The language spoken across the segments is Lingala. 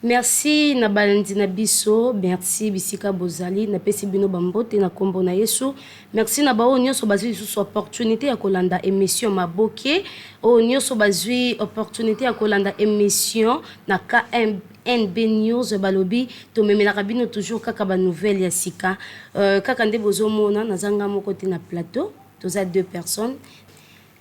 Merci na balandi na biso, merci bisika bozali, napesi bino ba mbote na kombo na Yesu. Merci na baoyo nyonso bazwi lisusu opportunité ya kolanda emission Maboke, oyo nyonso bazwi opportunité ya kolanda emission na KMNB News. Balobi tomemelaka bino toujours kaka ba nouvelles ya sika. Kaka nde bozomona naza nga moko te na plateau, toza deux personnes.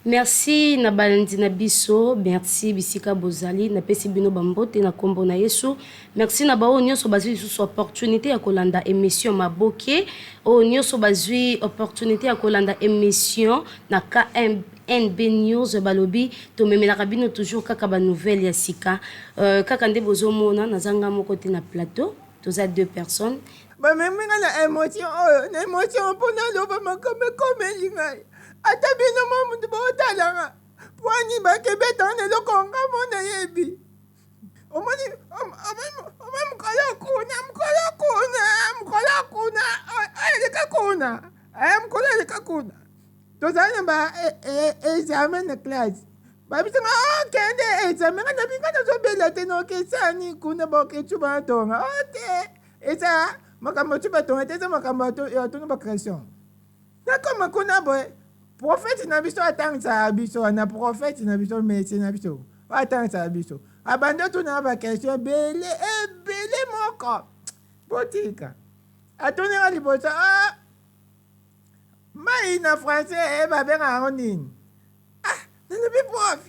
Merci na balandi na biso, merci bisika bozali, napesi bino ba mbote na kombo na Yesu. Merci na baoyo nyonso bazwi lisusu opportunité ya kolanda emission Maboke, oyo nyonso bazwi opportunité ya kolanda emission na KMNB News. Balobi tomemelaka bino toujours kaka ba nouvelles ya sika. Kaka nde bozomona naza nga moko te na plateau, toza deux personnes. Bamemi nga na emotion oyo, na emotion mpo naloba makambo ekomeli ngai. Ata bino mwa moto botala nga, mpo nini bakebeta nga na eloko nga mo nayebi. Omoni, omoni mokolo kuna, mokolo kuna, mokolo kuna, oyo eleka kuna, mokolo eleka kuna. Tozali na ba examen na classe. Babisa nga, oh, kende examen, nga nabi nga nazobela te, nokesani kuna boketu batonga. Oh te, eza makambo tu batonga te, eza makambo ya tuna ba question. Nakoma kuna boye, prophète na biso atangisaka biso wana, prophète na biso, métier na biso atangisaka biso, abandi otuna ba question ebele ebele moko botika. Atuni nga liboso, ah, mai na français babengaka yango nini? Ah, nalobi prof,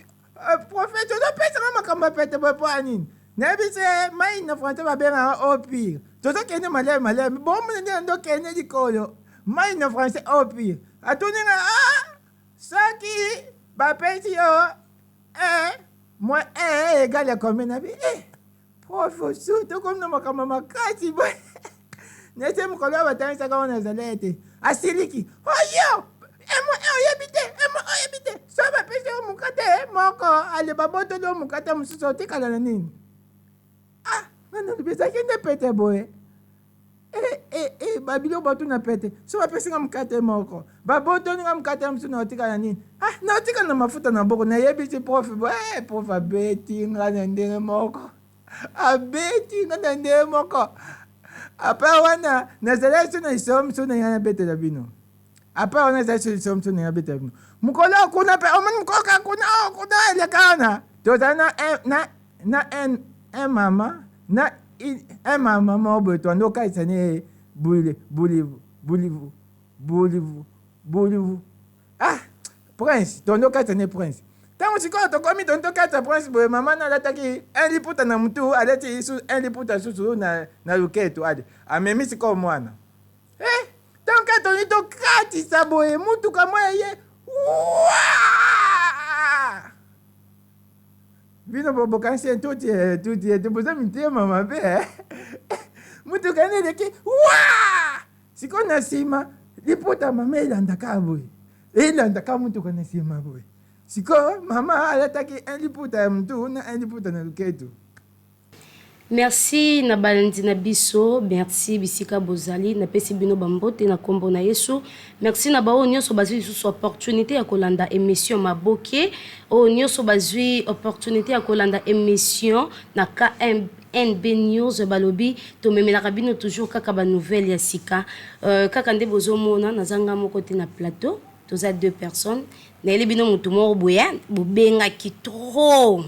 prophète ozopesanga makambo ya pete boye mpo ya nini? Nayebi se mai na français babengaka yango eau pure. Tozokende maleme maleme, bomona nde ndokende likolo. Mai na français eau pure. Atuni nga, ah, soki bapesi yo 1 moins 1 égale à combien? Nabi, eh, prof, osu tokomi na makambo makasi boye. Nese mokolo oyo batangisaka wana ezali ete asiliki, oyo emo oyebi te, emo oyebi te, so bapesi yo mokate moko, ale babotoli yo mokate mosusu, otikala na nini? Ah, nga nalobi ezalaki nde pete boye. Babiloko batuna pete, so bapesi nga mokate moko, babotoli nga mokate mosusu, na otikala na nini? Ah, na otikala na mafuta na maboko. Nayebisi prof boye, prof abeti nga na ndenge moko, abeti nga na ndenge moko. Apa wana nazalaki so na lisolo mosusu na ngai nabetela bino. Apa wana nazalaki so lisolo mosusu na ngai nabetela bino. Mokolo kuna mpe omoni mokolo kaka kuna, oyo kuna eleka wana, tozali na un mama na un mama moko boye, toanda okalisa ne buli buli buli buli buli, ah, prince, toanda okalisa ne prince. Ntango sikoyo tokomi tondi tokatisa prince boye, mama na alataki un liputa na mutu, alati un liputa susu na luketu, ale amemi sikoyo mwana. Ntango kaka tondi tokatisa boye, mutuka mwa ye bino bokanisi tuti tuti ete boza mitema mabe. Mutuka nde eleki wa sikoyo na nsima, liputa mama elandaka boye, elandaka mutuka na nsima boye. Sikoyo mama alataki un liputa ya mutu na un liputa na luketu. Merci na balandi na biso, merci bisika bozali, napesi bino ba mbote na kombo na Yesu. Merci na baoyo nyonso bazwi lisusu opportunité ya kolanda emission Maboke, oyo nyonso bazwi opportunité ya kolanda emission na KMNB News. Balobi tomemelaka bino toujours kaka ba nouvelles ya sika. Kaka nde bozomona naza nga moko te na plateau, toza deux personnes. Nayeli bino mutu moko boye, bobengaki trop,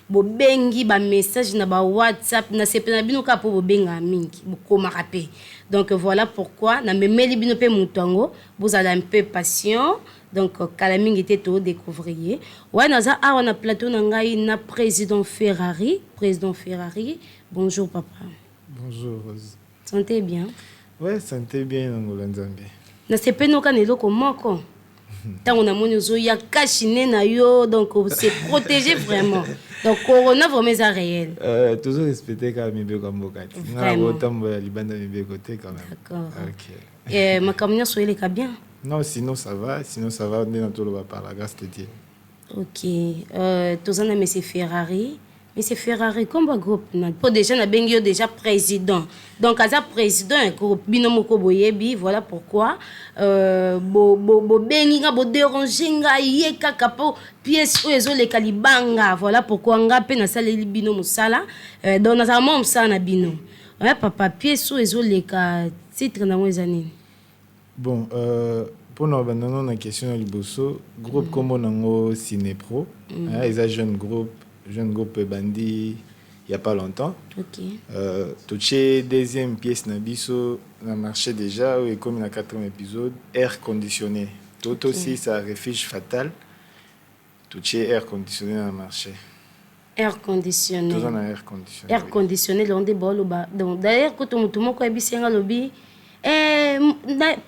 bobengi ba message na ba WhatsApp, nasepela na bino kaka mpo bobengaka mingi, bokomaka mpe. Donc voilà pourquoi namemeli bino mpe moto yango, bozala un peu patient. Donc kala mingi te todécouvrir ye. Wana naza awa na plateau na ngai na président Ferrari. Président Ferrari, bonjour papa. Bonjour Rose. Santé bien? Ouais, santé bien, Nangola Nzambe. Nasepeli noka na eloko moko, ntango namoni ozoya cache-nez na yo, donc se protéger vraiment. Donc corona vraiment eza réel. Toujours respecter kaka mibeko ya mboka te. Nga na kotambola libanda mibeko te quand même. D'accord. Ok. Makambo nyonso eleka bien? Non, sinon ça va, sinon ça va, nde na toloba par la grâce de Dieu. Ok, toza na monsieur Ferrari. Monsieur Ferrari, kombo ya groupe na po déjà nabengi yo déjà président. Donc aza président ya groupe bino moko boyebi, voilà pourquoi bo bo bobengi nga bo déranger nga ye kaka po pièce oyo ezoleka libanga. Voilà pourquoi nga pe nasaleli bino mosala. Donc nazala mwa mosala na bino. Ouais papa, pièce oyo ezoleka titre nango eza nini? Bon, mpona banda na question ya liboso, groupe kombo nango Cinépro. Eza jeune groupe, jeune groupe ebandi il y a pas longtemps. Totie deuxième pièce na biso na marché déjà, oyo ekomi na quatrième épisode, Air conditionné. Toto aussi refuge fatal, totie Air conditionné na marché. Air conditionné. Toza na Air conditionné. Air conditionné longo nde baoloba. Donc d'ailleurs kutu motu moko ayebisi yanga, alobi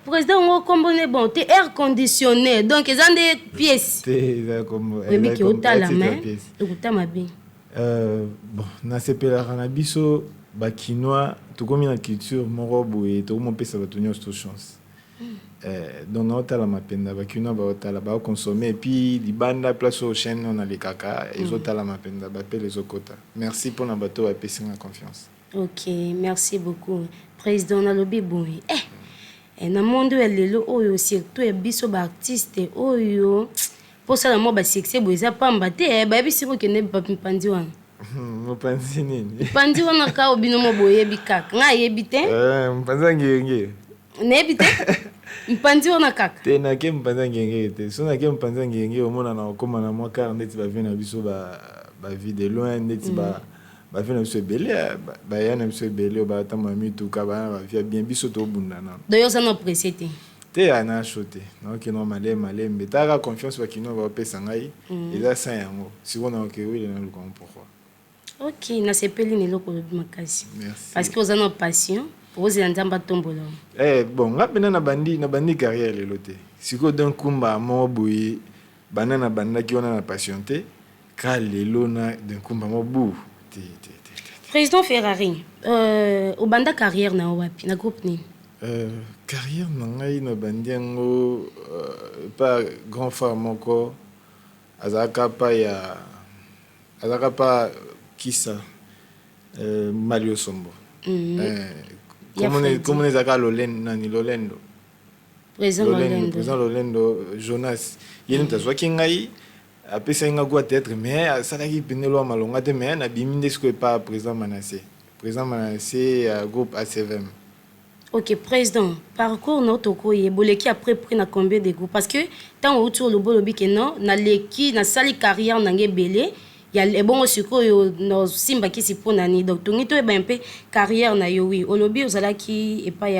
président ngo kombo ne bon te, Air conditionné, donc eza nde pièce. Te, eza kombo. Oyebiki otala me ekuta mabe. Bon, nasepelaka na biso bakinois, tokomi na culture moko boye, tokomopesa bato nyonso to chance. Donc naotala mapenda, bakinois baotala, baoconsommer, et puis libanda place oyo chaîne oyo nalekaka ezotala mapenda, bapele ezokota. Merci mpona bato oyo bapesinga confiance. Ok, merci beaucoup président. Nalobi boye, na monde oyo ya lelo oyo, surtout ya biso baartiste oyo, mposala mwa basuccès boye eza pamba te. Bayebisi kokende mipandi wana. Mopanzi nini? Mpanzi wana ka bino mo boyebi kaka, ngai ayebi te. Mopanzi ya ngenge. Nayebi te, mpanzi wana kaka. Te, nake mopanzi ya ngenge te. So nake mopanzi ya ngenge, omona na okóma na mwa kar ndeti bavie na biso bavie de loin, ndeti bavie na biso ebele, baya na biso ebele oyo batambola mituka, baya na bavie ya bien. Biso tobunda nano. Donc yo oza na pressé te? Te, ya na chaud te, naoke no malembe malembe. Taka confiance bakino baopesa ngai eza san yango. Sikoyo naoke wile naluka ngo pourquoi. Ok, nasepeli na eloko olobi makasi. Merci. Parce que oza na passion, ozela Nzambe atombola. Bon, nga mpena nabandi carrière lelo te. Sikoyo donc kumba moko boye, banda nabandaki wana na passion te, ka lelo na d'un kumba moko bu te te te te. Président Ferrari, obanda carrière na yo wapi, na groupe nini? Carrière na ngai nabandi yango pa grand frère moko azalaka pa ya azalaka pa kisa Mali Osombo. Ya Freddy. Komona ezalaka Lolendo, nani, Lolendo. Président Lolendo. Lolendo. Président Lolendo Jonas, ye nde azwaki ngai, apesaki nga goût théâtre, mais asalaki pene lwa malonga te. Mais nabimi nde sikoyo epa président Manassé, président Manassé ya groupe ACVM. Ok président, parcours na tokoyeba, oleki après près na combien de groupes? Parce que ntango outi oloba, olobi ke non, naleki, nasali carrière na ngai ebele ya ebongo, sikoyo nosimbakisi mpo na nini? Donc tongi toyeba mpe carrière na yo. Oui, olobi ozalaki epai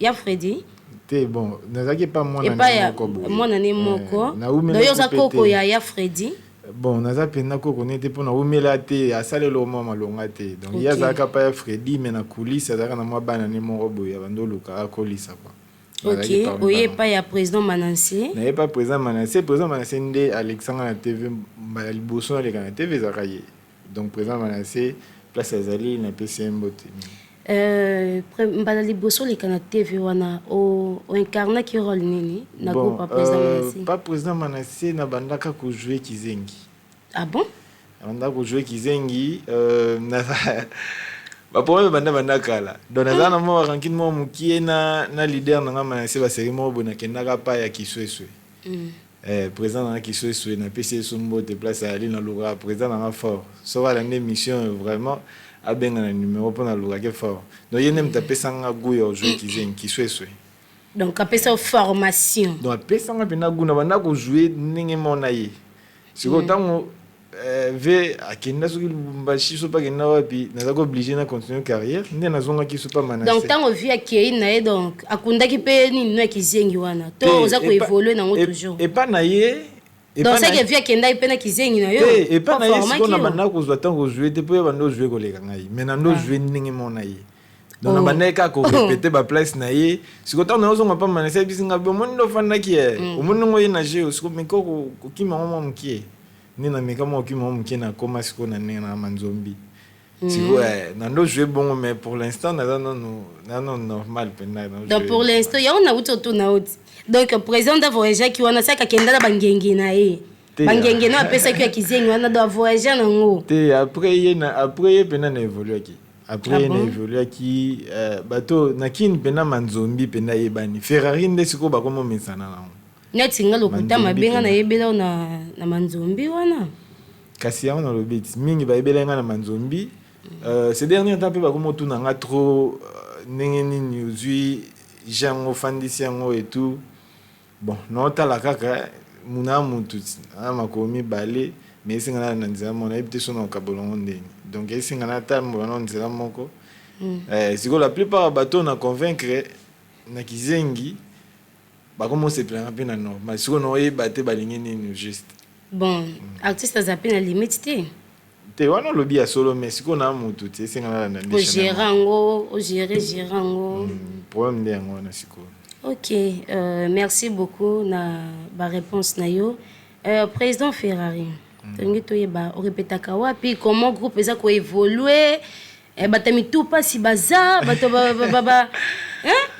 ya Fredi. Te, bon, nazalaki epa mwana epai ne ya moko boye. Mwana ne moko. Naumela Donc yo oza mpe koko te. ya Fredi. Bon, naza mpenza koko ne te, mpo naumela te, asaleli mwa malonga te. Donc ye azalaka pa ya Fredi, mais na coulisse azalaka na mwa bana ne moko boye ya bando oluka akolisa quoi. Nazalaki Ok, parmi oye bango. epai ya président Manassé. Naye pa président Manassé. Président Manassé nde alekisanga na TV. Mbala liboso naleka na TV ezalaka ye. Donc président Manassé, place azali, napesi ye mbote. Mbala liboso oleka na TV wana, oincarnaki rôle nini na Bon, groupe ya président Manassé? Pa président Manassé nabandaka kojouer kizengi. Ah bon? Nabandaka kojouer kizengi. Baproblème banda banda kala. Donc naza na mwa rancune moko mokie na leader na nga Manassé. Baseri moko boye, nakendaka pa ya Kisweswe. Président nanga Kisweswe, napesi ye so mbote place ayali. Nalukaka président nanga fort. Soki alandi émission, vraiment abenga na numéro mpo nalukaki fort. Donc ye nde moto apesanga goût ya ojouer kizengi, Kisweswe. Donc apesa yo formation. Donc apesanga mpena goût na banda kojouer ndenge moko na ye. Sikoyo ntango ve akenda soki Lubumbashi, so mpe akenda wapi, nazalaki obligé na continuer carrière nde nazongaki so mpa Donc Manassé. Ntango vi akei na ye, donc akundaki mpe nini no ya kizengi wana to oza koévoluer nango toujours? Epa na ye. Donc seke vi akendaki mpe na kizengi na yo. Te, epa na ye sikoyo formaki na yo. Banda kozwa ntango kozwe te, mpo ye banda ozwe koleka ngai, mais na ndo ozwe ndenge moko na ye. Donc na bandaki kaka korépéter baplace na ye. Sikoyo ntango nazozonga mpa Manassé, ayebisi nga be omoni nde ofandaki ye, omoni ndenge oye na jeu, sikoyo meka kokima ngo mwa mokie. Nde nameka mwa kokima ngo mokie, nakóma sikoyo na ndenge na manzombi. Sikoyo na ndo jouer bongo, mais pour l'instant naza nanu, naza nanu normal mpenza. Donc pour l'instant yango nauti otuna oti, donc président da voyageaki wana, saki akenda na bangenge na ye. Bangenge no apesaki ya kizengi wana, do avoyage nango. Te, après ye na après ye mpena na évoluaki. Après ye na évoluaki, bato na Kini mpena Manzombi mpena yebani Ferrari nde sikoyo bakomomesana nango. Neti nga lokuta mabe, nga nayebela na Manzombi wana. Kasi yango nalobi ti mingi bayebela nga na Manzombi. Ces derniers temps mpe bakomotuna nga trop ndenge nini ozwi jango, ofandisi yango et tout. Bon, naotala kaka muna mutu na makolo mibale, mais esenga na na nzela moko, nayebi te so na okabola yango ndeni. Donc esenga na tambola na nzela moko. Sikoyo la plupart ya bato na convaincre na kizengi, bakomosepelanga mpe na normal. Sikoyo naoyeba te balingi nini juste. Bon, artiste aza mpe na limite te. Te, wana olobi ya solo, mais sikoyo na mutu ti esenga nalanda nde. Ogérer yango, ogérer, gérer yango. Problème nde yango wana sikoyo. Ok, merci beaucoup na baréponse na yo, président Ferrari. Tolingi toyeba orepetaka wapi, comment groupe eza koévolue. Bato ya mitu mpasi baza, bato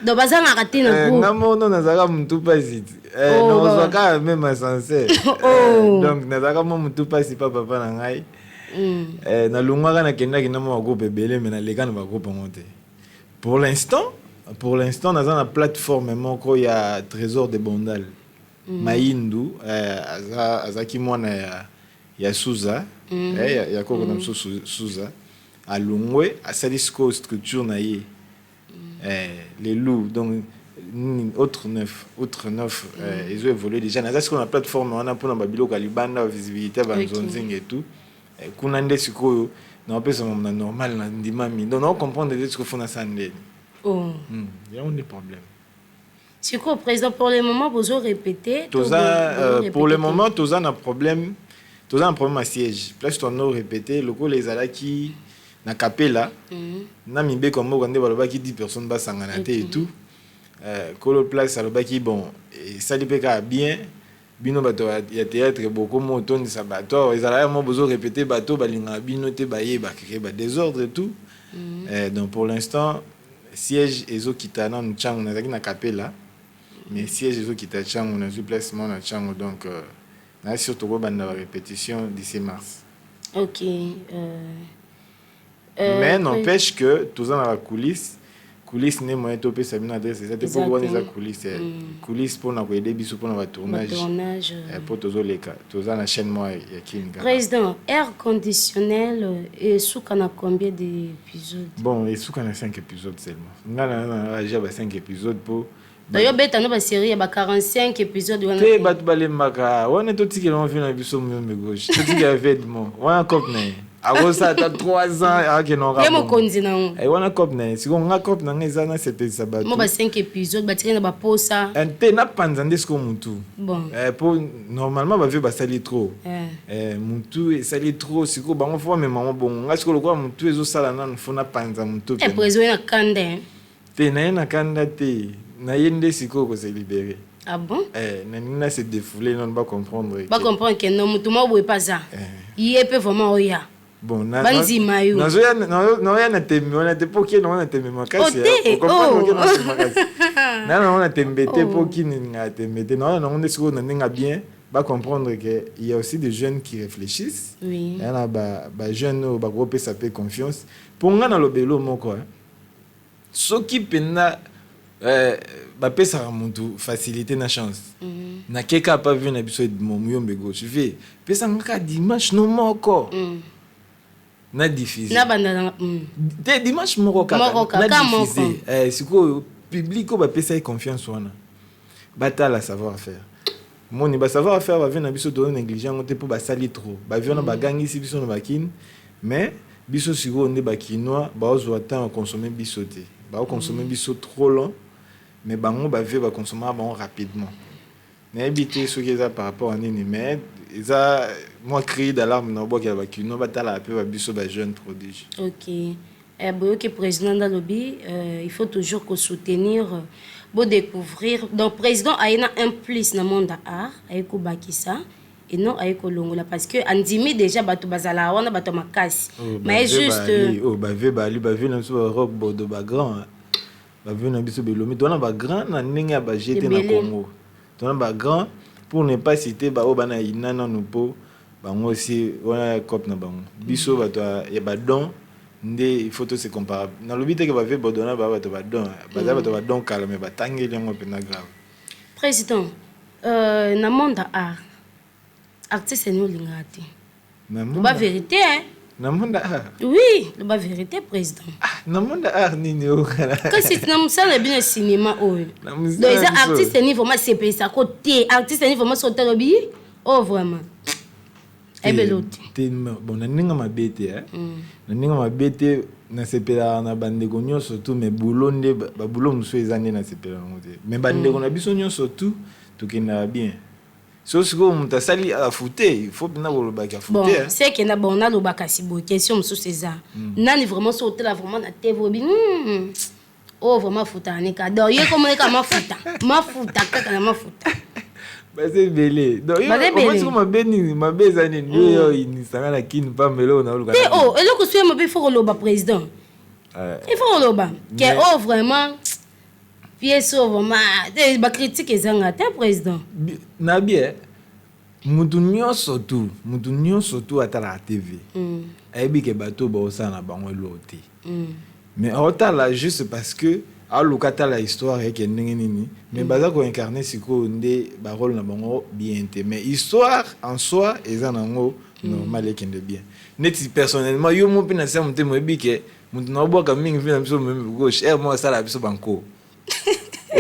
donc bazangaka te na groupe. Nga mono nazalaka mutu mpasi ti. Nazwaka même ascenseur. Donc nazalaka mwa mutu mpasi pa papa na ngai. Nalongwaka, nakendaki na mwa bagroupe ebele, mais naleka na bagroupe yango te. Pour l'instant naza na plateforme moko ya Trésor de Bondal. Mayindu azalaki mwana ya Suza, ya koko na biso Suza. Alongwe, asali sikoyo structure na ye, les loups. Donc nini, autre neuf, autre neuf, ezo évolue déjà. Naza sikoyo na plateforme wana mpona babiloko ya libanda, bavisibilité, banzonzinga et tout. Kuna nde sikoyo naopesa na normal na ndimami. Donc naocomprendre te sikoyo fo nasala ndeni. Yango nde problème. Sikoyo président, pour le moment bozo répéter? Toza pour le moment toza na problème, toza na problème ya siège. Place tono répéter, lokola ezalaki na Kapela, na mibeko ya mboka nde balobaki 10 personnes basangana te et tout. Kolo place alobaki: bon, esali mpe kaka bien, bino bato ya théâtre bokoma otondisa bato awa, ezalaka mo bozo répéter, bato balingaka bino te, bayeba créer badésordre et tout. Donc pour l'instant siège ezokita nanu ntango nazalaki na Kapela, mais siège ezokita ntango nazwi placement na ntango. Donc naza sûr tokobanda barépétition d'ici mars. Ok. Mais n'empêche que toza na bacoulisse, coulisse nde moyen topesa bino adresse eza te, mpo wana eza coulisse, coulisse mpona koaider biso mpona batournage, mpo tozoleka, toza na chaîne moko ya Kini. Président, air conditionnel esuka na combien d'épisodes? Bon, esuka na 5 épisodes seulement. Nga na ja ba 5 épisodes mpo Toyobeta no basérie ya ba 45 épisode wana. Te, bato balembaka wana. Totikela ngo vi na biso Muyombe Gauche, totikela Vedmo wana, cope na ye akosala ata 3 ans, akende. Ye mokonzi nango. Wana cope na ye. Sikoyo nga cope na nga eza nasepelisa bato. Mo ba 5 épisode batikali na baposa. Te, napanza nde sikoyo mutu. Po normalement bavie basali trop, mutu esali trop. Sikoyo bango fo bamema ngo bongo. Nga sikoyo lokola mutu ezosala nanu, fo napanza mutu. Président na kanda. Te, na ye na kanda te, na ye nde sikoyo kose libérer. Ah bon? Nalingi na se défouler nano, bacomprendre. Bacomprendre ke no motu moko boye mpe aza ye mpe vraiment oya. Bon, bandima yo. Naoya na tembe wana te, mpo okende ngo na tembe makasi. Makasi na nango na tembe te, mpo kini nga tembe te. Naoya nango nde sikoyo na ndenge bien, bacomprendre que il y a aussi des jeunes qui réfléchissent. Ya na bajeune oyo bakopesa mpe confiance. Mpo nga na lobelo moko, soki mpenza bapesaka motu facilité na chance, nakeka pa vie na biso Edmond Muyombe Gauche, vie pesanga kaka dimanche no moko na diffuse. Te, dimanche moko kaka na diffuse. Sikoyo public oyo bapesaki confiance wana, batala savoir faire, moni basavoir faire bavie na biso. Tozo néglige yango te, mpo basali trop. Bavie wana bagangisi biso na bakini, mais biso sikoyo nde bakinois baozwa temps ya consommer biso te. Baoconsommer biso trop long, mais bango bavie baconsommaka bango rapidement. Nayebi te soki eza par rapport à nini, mais eza mwa cri d'alarme na obwakela bakinois, batalaka mpe babiso bajeune prodige. Ok, boyoki président ndalobi, il faut toujours kosoutenir, bodécouvrir. Donc président aye na un plus na monde ya art, aye kobakisa et non aye kolongola, parce que andimi déjà bato bazalaka wana, bato ya makasi. Mais juste oh, bavie bali, bavie na biso barock bodo, bagrand bavie na biso belomi. Tona bagrand na ndenge ya baje te na Congo, tona bagrand. Pour ne pas citer baoyo bana ina nanu, mpo bango aussi wana cope na bango. Biso bato ya badon nde il faut to se comparer. Nalobi te ke bavieux bodona baa bato badon, baza bato badon kala, mais batangeli yango mpenza grave. Président, na monde ya art, artiste ni olingaka te? Loba vérité, hein. Na monde art? Oui, loba vérité, président. Ah, na monde art nini okala? Kasi na mosala na bino ya cinéma oyo, donc eza artiste ni vraiment sepesako te? Artiste ni vraiment so otalobi oyo vraiment ayebeli te? Bon, na ndenge mabe te, na ndenge mabe te. Nasepelaka na bandeko nyonso tu, mais boulot nde, baboulot mosusu eza nde nasepelaka yango te. Mais bandeko na biso nyonso tu tokendaka bien. So sikoyo moto asali afute, il faut mpena kolobaki afute. Bon, c'est que na bon, naloba kasi boye, question mosusu eza nani vraiment so otala vraiment na TV, obi oyo vraiment afutaka ne ka? Donc ye komoneka mafuta, mafuta kaka na mafuta. Baza ebele. Donc mabe nini? Mabe eza nini? Yo oyinisanga na kini pamba, eloko naoluka. Te, o eloko so ye mabe, il faut koloba, président, il faut koloba ke oyo vraiment pièce oyo vraiment bacritique ezanga te, président. Na bien, mutu nyonso tu, mutu nyonso tu atalaka TV ayebi ke bato baosala na bango eloko te, mais aotala juste parce que aluka tala histoire eke ndenge nini. Mais baza koincarne sikoyo nde barôle na bango bien te, mais histoire en soi eza nango normal, ekende bien. Neti personnellement, yo mo mpe na se ya motema oyebi ke moto na obwaka mingi mpe na biso gauche ere moko asala biso banko,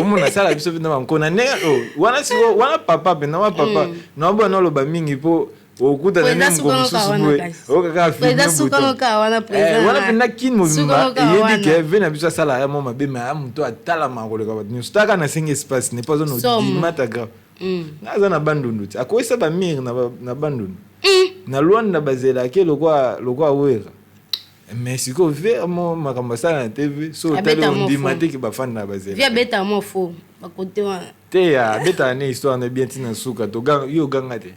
omona asala biso mpe na banko na ndenge wana. Sikoyo wana papa mpenza wa papa naoboya naloba mingi mpo okutana nde moko mosusu boye okaka wana mpenza. Kini mobimba eyebi ke ve na biso asalaka ya mwa mabe, mais aya moto atalamaka koleka bato nyonso. Taka nasengi espace ne po aza nodimata grave. Nga aza na Bandundu te, akoyesa bamire na Bandundu, na Lwanda bazelaki lokwa Wera. Mais sikoyo ve mo makambo asala na TV, so otali ondima te ke bafandi na bazela. Abeta mo fo bakote wana. Te, abetaka ne histoire na bien ntina suka. Yo oganga te.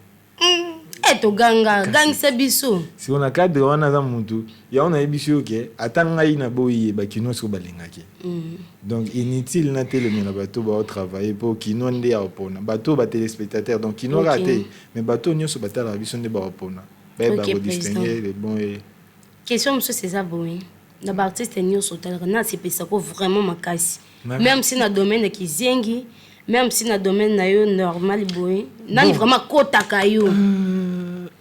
E toganga, gangisa biso. Siko na cadre wana aza mutu yango nayebi yo ke ata ngai naboyi ye, bakinois siko balingaki. Donc inutile natelemela bato baotravaille, mpo kinois nde ya opona bato batéléspectateur. Donc kinois kaka te, mais bato nyonso batalaka biso nde baopona, bayeba kodistingue le bon et Question mosusu eza boye: na baartiste nyonso otalaka, na asepesako vraiment makasi, même si na domaine ya kizengi, même si na domaine na yo normal boye, nani vraiment akotaka yo?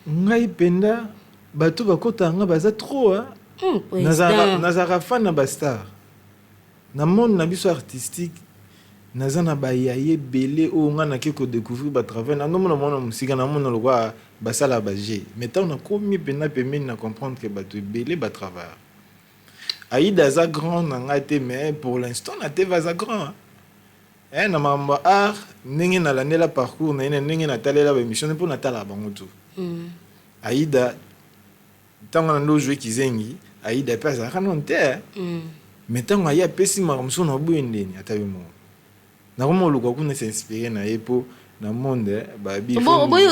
Ngai mpenza bato bakotaka nga baza trop. Nazalaka fan na bastar na monde na biso artistique. Naza na bayaye ebele oyo ngai nake kodécouvrir batravail. Nandomona mwana mosika, namona lokwa basala baje, mais ntango nakomi mpenza pembeni, na comprendre ke bato ebele batravaille. Aïda aza grand na ngai te, mais pour l'instant na TV aza grand na makambo ya art. Ndenge nalandela parcours na ye, na ndenge natalela baémission mpo natalaka bango tu. Aïda, ntango na nde ozwi kizengi, Aïda mpe azalaka nano te. Mais ntango aye apesi makambo mosusu na boye ndeni, ata yo moko nakoma oluka kuna s'inspire na ye, mpo na monde babi. Oboyi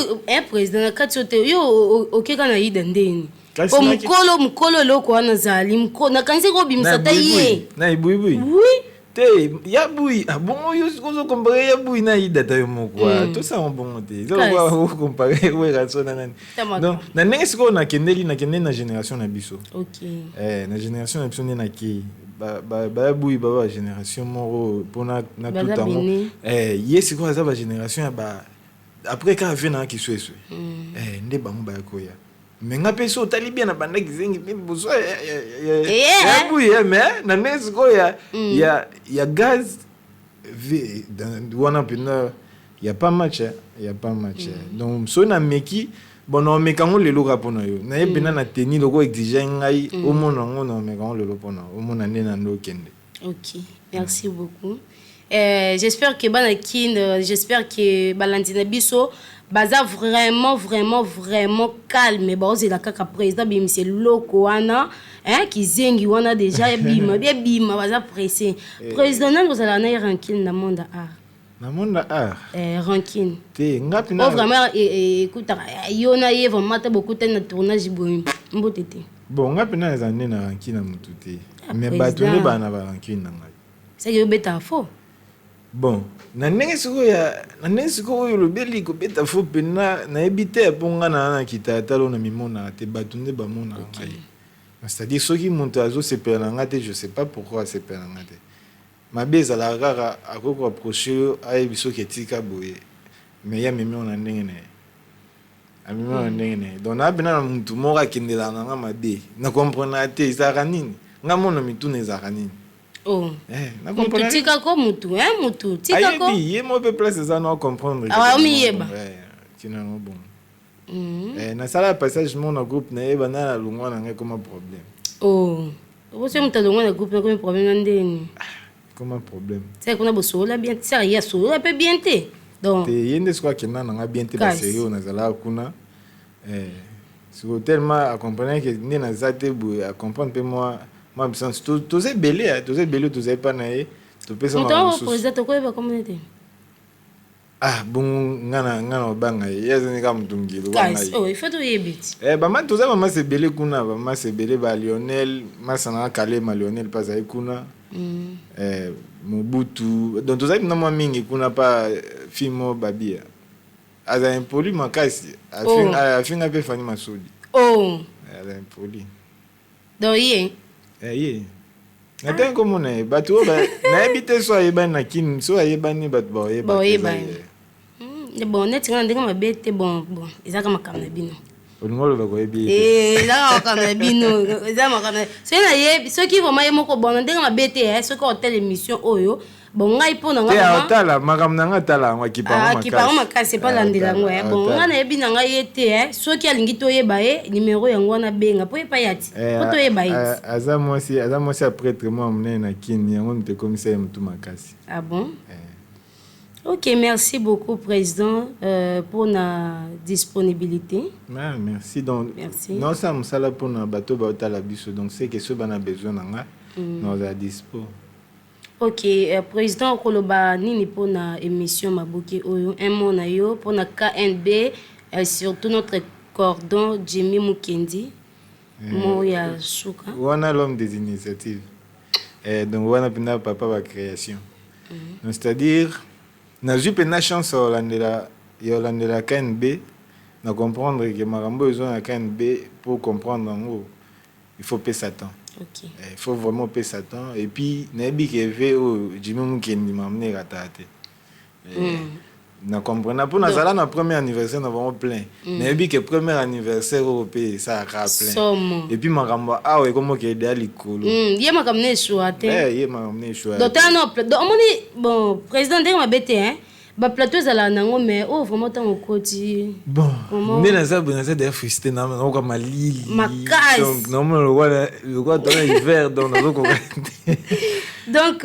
président na kati yo te, yo okeka na Aïda ndeni po mokolo mokolo eloko wana azali, nakanisi kobimisa ta ye. Na ebuyibui. Oui. Te, ya bui bongo yo ozocompare ya bui na Aïda ta yo moko, tosala bongo te. Eza lokola ocompare Werason na nani. Donc na ndenge sikoyo nakendeli na génération na biso, na génération na biso nde nakei baya bui baba bagénération moko mpona natuta yango. Ye sikoyo aza bagénération ya ba après kaka vie nanga Kisweswe nde bango baya koya. Mais nga mpe so otali bien, na bandaki zengi mpe liboso ya bui, mais na ndenge sikoyo ya gaz wana mpenza, ya pas match, ya pas match. Donc soki nameki, bon, naomeka yango lelo kaka mpona yo. Naye mpenza na teni loko exige ngai omona yango, naomeka yango lelo mpona omona nde na nde okende. Ok, merci beaucoup. J'espère que bana Kin, j'espère que balandi na biso baza vraiment vraiment vraiment calme. Baozela kaka président bimisa eloko wana, hein, kizengi wana déjà ebima, ebima, baza pressé. Président, nani ozalaka na ye rancune na monde art? Na monde art? Rancune. Te, nga mpena. Vraiment ekutaka yo na ye vraiment te, bokutani na tournage boye, mbote te? Bon, nga mpena naza nde na rancune na motu te, mais bato nde baa na barancune na ngai. Seke obetaka faux. Bon, na ndenge sikoyo ya na ndenge sikoyo oyo olobeli kobeta faux mpenza, nayebi te, mpo nga na na kitalatala oyo na mimonaka te, bato nde bamonaka ngai. C'est-à-dire, soki moto azosepela na nga te, je sais pas pourquoi asepela na nga te. Mabe ezalaka kaka akoki koapproche yo, ayebi soki etika boye, mais ye amemi yango na ndenge na ye, amemi yango na ndenge na ye. Donc naa mpena na motu moko akendelaka na nga mabe, na comprendaka te ezalaka nini. Nga mona mituna, ezalaka nini? Oh. Eh, na mutu comprendre. Tikako mutu, hein, mutu tikako. Ayebi ye mo mpe place eza na comprendre. Ah, omiyeba. Tina yango bongo. Eh, nasala passage mo na groupe na ye, banda na longwa na ngai, ekoma problème. Oh, obosi moto alongwa na groupe, ekomi problème na ndeni? Ekoma problème. Saka kuna bosolola bien, saka ye asolola mpe bien te, donc Te, ye nde sikoyo akenda na nga bien te. Kasi. Basérie oyo nazalaka kuna, eh, sikoyo tellement acomprendre ke nde naza te boye, acomprendre mpe mwa absence. Toza ebele, eh, toza ebele, tozali mpa na ye, topesa moto makambo awa mosusu. Président, tokoyeba komona te. Ah, bongo nga na obanga ye, ye azali kaka moto ngelo wa Kasi ngai. oh, il faut toyebi ti. Eh, bama toza bamasa ebele kuna, bamasa ebele, ba Lionel, masa na nga Kalema Lionel mpe azali kuna. Eh, Mobutu, donc tozali mpena mwa mingi kuna. Pa fille mo babia aza impoli makasi. Oh. Afinga mpe Fani Masudi. Oh. Eh, aza impoli. Donc ye Eh, ye natangi komona ye, bato oyo nayebi te so ayebani na Kini, so ayebani, bato baoyeba te. Baoyeba Eza ye. ye. Bon, neti nga na ndenge mabe te. Bon, ezaka makambo na bino. Olingi oloba koyebi ye te? Eh, ezaka makambo na bino, eza makambo soki nayebi, soki vraiment ye moko, bon, na ndenge mabe te, eh, soki otala émission oyo, bon, ngai mpo na te nga vraiment aotala makambo na nga, atala yango, akipa yango. Akipa yango makasi, epa alandela yango. Eh, bon, Aotala. nga nayebi na ngai ye te. Eh, soki alingi toyeba ye, numero yango wana, benga mpo yepa ya ti Eh, mpo toyeba ye ti. Aza mwasi ya prêtre mwa monene na Kini, yango moto ekomisa ye motu makasi. Ah bon? Eh. Ok, merci beaucoup, président, pour la disponibilité. Ah, merci donc. Merci. Naosala mosala mpona bato baotala biso, donc c'est que soki bana besoin na nga, naozala dispo. Ok, président, okoloba nini mpona émission Maboke oyo? Un mot na yo mpona KNB, surtout notre cordon Jimmy Mukendi, mot ya suka. Wana l'homme des initiatives, eh, donc wana mpenza papa bacréation. Donc c'est-à-dire nazwi mpenza chance ya kolandela KNB, na comprendre ke makambo oyo eza na KNB, pour comprendre yango, il faut pesa temps. Eh, il faut vraiment pesa temps. Et puis nayebi ke ve oyo Jimmy Mukendi, makambo ne ekataka te. Eh, na comprendre mpo nazala na premier anniversaire na bango plein. Nayebi ke premier anniversaire oyo mpe esalaka plein. Somo. Et puis makambo awa ekomokende ya likolo. Ye makambo na esua te. Eh, ye makambo ne esua. Donc tala no, donc omoni, bon, président, ndenge mabe te, hein, baplateau ezalaka nango, mais oyo vraiment ntango okoti Bon, Vraiment. nde naza boye, naza deja frustré, naoka malili. Makasi. Donc naomona lokola tona hiver, donc nazokoka te. Donc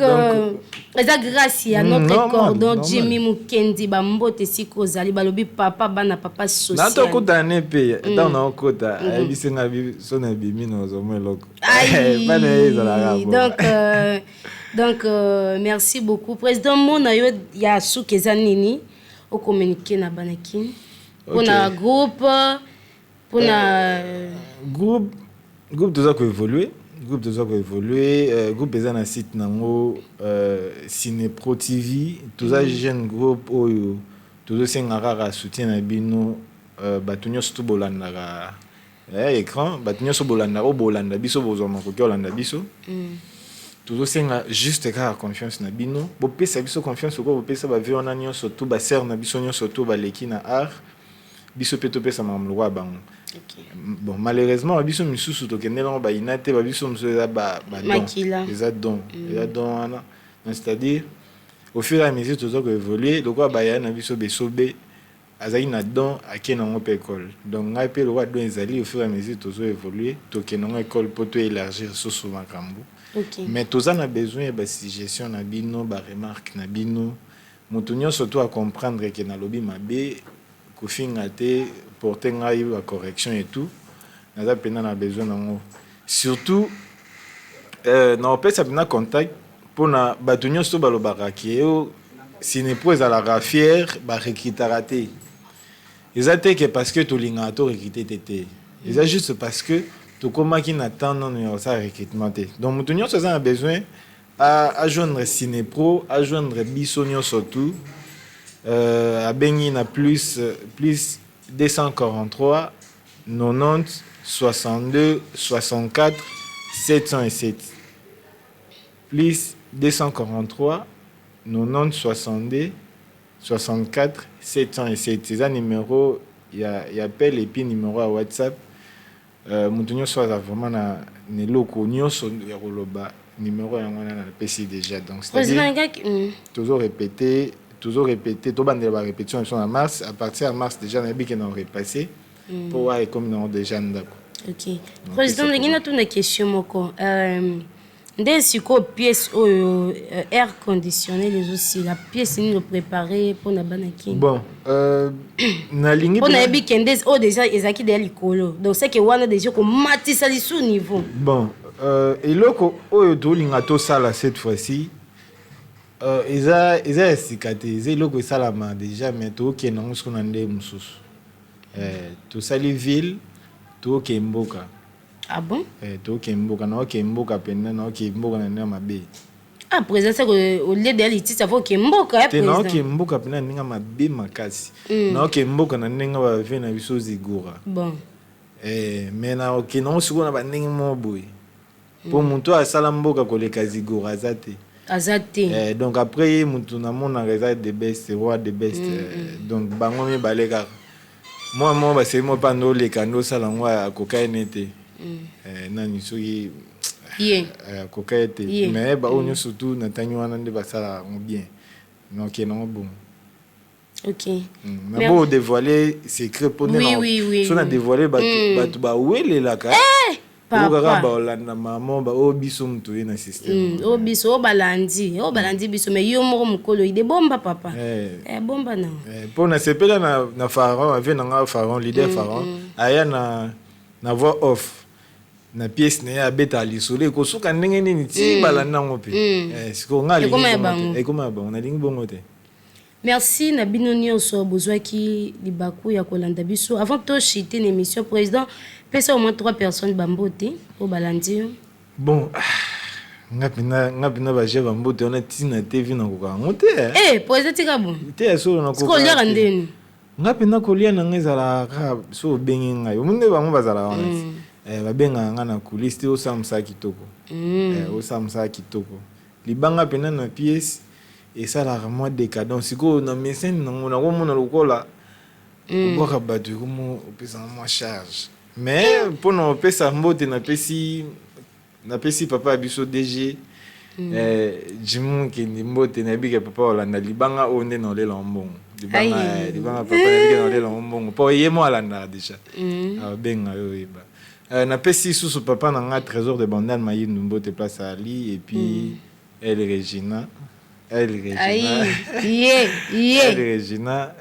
eza grâce ya notre normal, cordon normal. Jimmy Mukendi, bambote esika ozali, balobi papa bana, papa social. Natokutana ne mpe ntango naokota, ayebisi nga so na ebimi, nazomwa eloko. Aïe. Bana ye ezalaka bon. Donc merci beaucoup, président. Mona yo ya suki eza nini ocommuniquer na bana Kini mpona groupe, mpona Groupe toza koévolue, groupe toza koévolue. Groupe eza na site nango, Cinepro TV. Toza jeune groupe oyo tozosenga kaka soutien na bino, bato nyonso to bolandaka, écran, bato nyonso bolandaka, oyo bolanda biso, bozwa makoki olanda biso. Tozosenga juste kaka confiance na bino, bopesa biso confiance okoyo bopesa bavie wana nyonso to basere na biso nyonso to baleki na art, biso mpe topesa makambo lokola bango. Bon, malheureusement babiso misusu tokende nango bayina te, babiso mosusu eza ba don. Makila. Eza don, eza don wana. Donc c'est-à-dire, au fur et à mesure toza koévolue, lokola baya na biso besobe azalaki na don, akei nango mpe école. Donc ngai mpe lokola don ezali, au fur et à mesure tozo évolue, tokende nango école mpo toélargir susu makambo. Mais toza na besoin ya basuggestion na bino, baremarque na bino. Moto nyonso to acomprendre ke nalobi mabe, kofinga te, porte ngai bacorrection et tout, naza mpenza na besoin nango. Surtout na opesa mpenza contact mpona bato nyonso to balobaka ke yo Cinepo ezalaka fier, barecrutaka te. Eza te ke parce que tolingaka to recrute te te, eza juste parce que tokomaki na temps nano ya kosala recrutement te. Donc moto nyonso aza na besoin. Ajoindre Cinépro, ajoindre biso nyonso tout. Abengi na plus 243 90 62 64 707, plus 243 90 62 64 707. Eza numéro ya appel et puis numéro ya WhatsApp. Moto nyonso aza vraiment na eloko nyonso ya koloba, numéro yango wana napesi déjà. Donc c'est-à-dire tozo répéter, tozo répéter, tobandela barépétition na biso na mars. À partir ya mars déjà nayebi ke na repasse mpo wa ekomi nango déjà ndako. Ok, président, ndenge natuna question moko. Nde sikoyo pièce oyo air conditionnel ezosila, pièce nini opréparé mpona bana Kini? Bon, nalingi mpo nayebi ke nde oyo déjà ezalaki deya likolo, donc c'est que wana déjà komatisa lisu niveau. Bon, eloko oyo tolinga tosala cette fois-ci, eza ya sika te, eza eloko esalama déjà, mais tookende yango siko na nde mosusu. Tosali ville, tooke mboka. Ah bon? Tooke mboka, naoke mboka mpenza, naoke mboka na ndenge mabe. Ah président, c'est olie deya lititi avo oke mboka. Te, naoke mboka mpenza na ndenge mabe makasi. Naoke mboka na ndenge bave na biso Zigura. Bon. Mais naoke nango sikoyo na bandenge moko boye, mpo moto oyo asala mboka koleka Zigura aza te. Aza te. Donc après ye, motu namonaka eza the best, roi the best. Donc bango mibale kaka mwa moko baseli mo mpa nde oleka nde osala yango, akoka ye ne te. Nani soki ye akoka ye te. Mais baoyo nyonso tu natangi wana nde basalaka yango bien, noke nango bongo. Ok. Na bo dévoiler secret mpo nde so na dévoiler, bato bawelelaka kaka baolanda mama oyo biso moto oye na système. Oyo biso oyo balandi biso, mais yo moko mokolo ide bomba papa, bomba na. Mpo nasepela na Pharaon, ave nanga Pharaon, leader Pharaon aya na voix off na pièce na ye, abetaka lisolo ekosuka ndenge nini ti balanda yango mpe. Sikoyo nga ekoma ya bango, nalingi bongo te. Merci na bino nyonso bozwaki libaku ya kolanda biso. Avant toshite na émission, président, pesa au moins trois personnes bambote oyo balandi yo. Bon, nga mpena baje bambote wana ntina te, vi nakoka yango te. Eh, président, tika bon. Te, ya solo. Nakoka oliaka ndeni? Nga mpena kolia na nga ezalaka kaka so obengi ngai. Omoni nde bango bazalaka wana ti babengaka nga na coulisse te, osala mosala kitoko. Osala mosala kitoko. Libanga mpena na pièce esalaka mwa décadence. Sikoyo na mesene nango nakomona lokola kobwaka bato ekomo opesanga mwa charge. Mais mpona opesa mbote, napesi papa ya biso DG Jimu Kendi mbote. Nayebi ke papa olanda libanga oyo nde naolela mbongo. Libanga, libanga papa, nayebi ke naolela mbongo mpo ye mo alandaka déjà. Abenga yo oyeba. Napesi lisusu papa na nga Trésor de Bandal Mayindu mbote place ali, et puis El Regina, El Regina. Ye ye. El Regina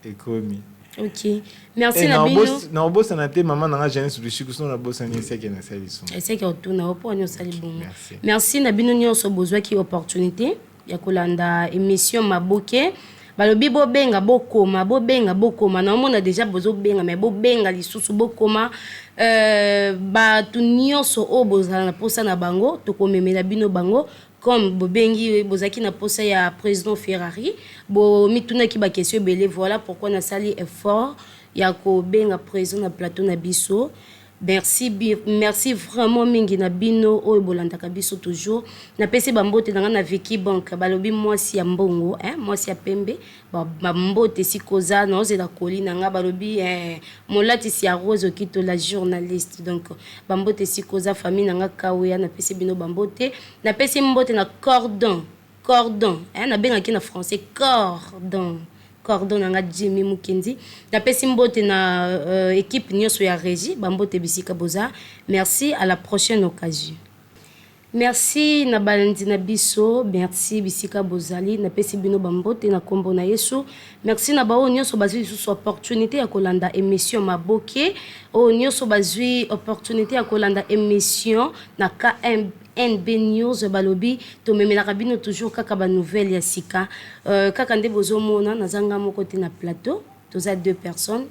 ekomi. Ok, merci na bino. Naobosana te mama na nga Jeunesse Lushiku. So nabosani, eseke nasali lisumu. Eseke otuna o mpo ani osali bongo. Merci na bino nyonso bozwaki opportunité ya kolanda émission Maboke. Balobi bobenga, bokoma, bobenga, bokoma. Naomona déjà bozobenga, mais bobenga lisusu, bokoma. Bato nyonso oyo bozala na mposa na bango, tokomemela bino bango. Comme bobengi, bozalaki na posa ya président Ferrari, bomitunaki baquestion ebele. Voilà pourquoi nasali effort ya kobenga président na plateau na biso. Merci, merci vraiment mingi na bino oyo bolandaka biso toujours. Napesi bambote na ngai na Vicky Bank, balobi mwasi ya mbongo, hein, mwasi ya pembe. Bambote esika oza, naozela koli na ngai, balobi molatisi ya Rose Okito la journaliste. Donc bambote esika oza, famille na ngai Kaweya, napesi bino bambote. Napesi mbote na cordon, cordon, hein, nabengaki na français cordon, cordon na nga Jimmy Mukendi. Napesi mbote na équipe nyonso ya régie. Bambote bisika boza. Merci, à la prochaine occasion. Merci na balandi na biso, merci bisika bozali. Napesi bino bambote na nkombo na Yesu. Merci na baoyo nyonso bazwi lisusu opportunité ya kolanda émission Maboke, oyo nyonso bazwi opportunité ya kolanda émission na KM NB News. Balobi tomemelaka bino toujours kaka banouvelle ya sika. Kaka nde bozomona, naza nga moko te na plateau, toza deux personnes.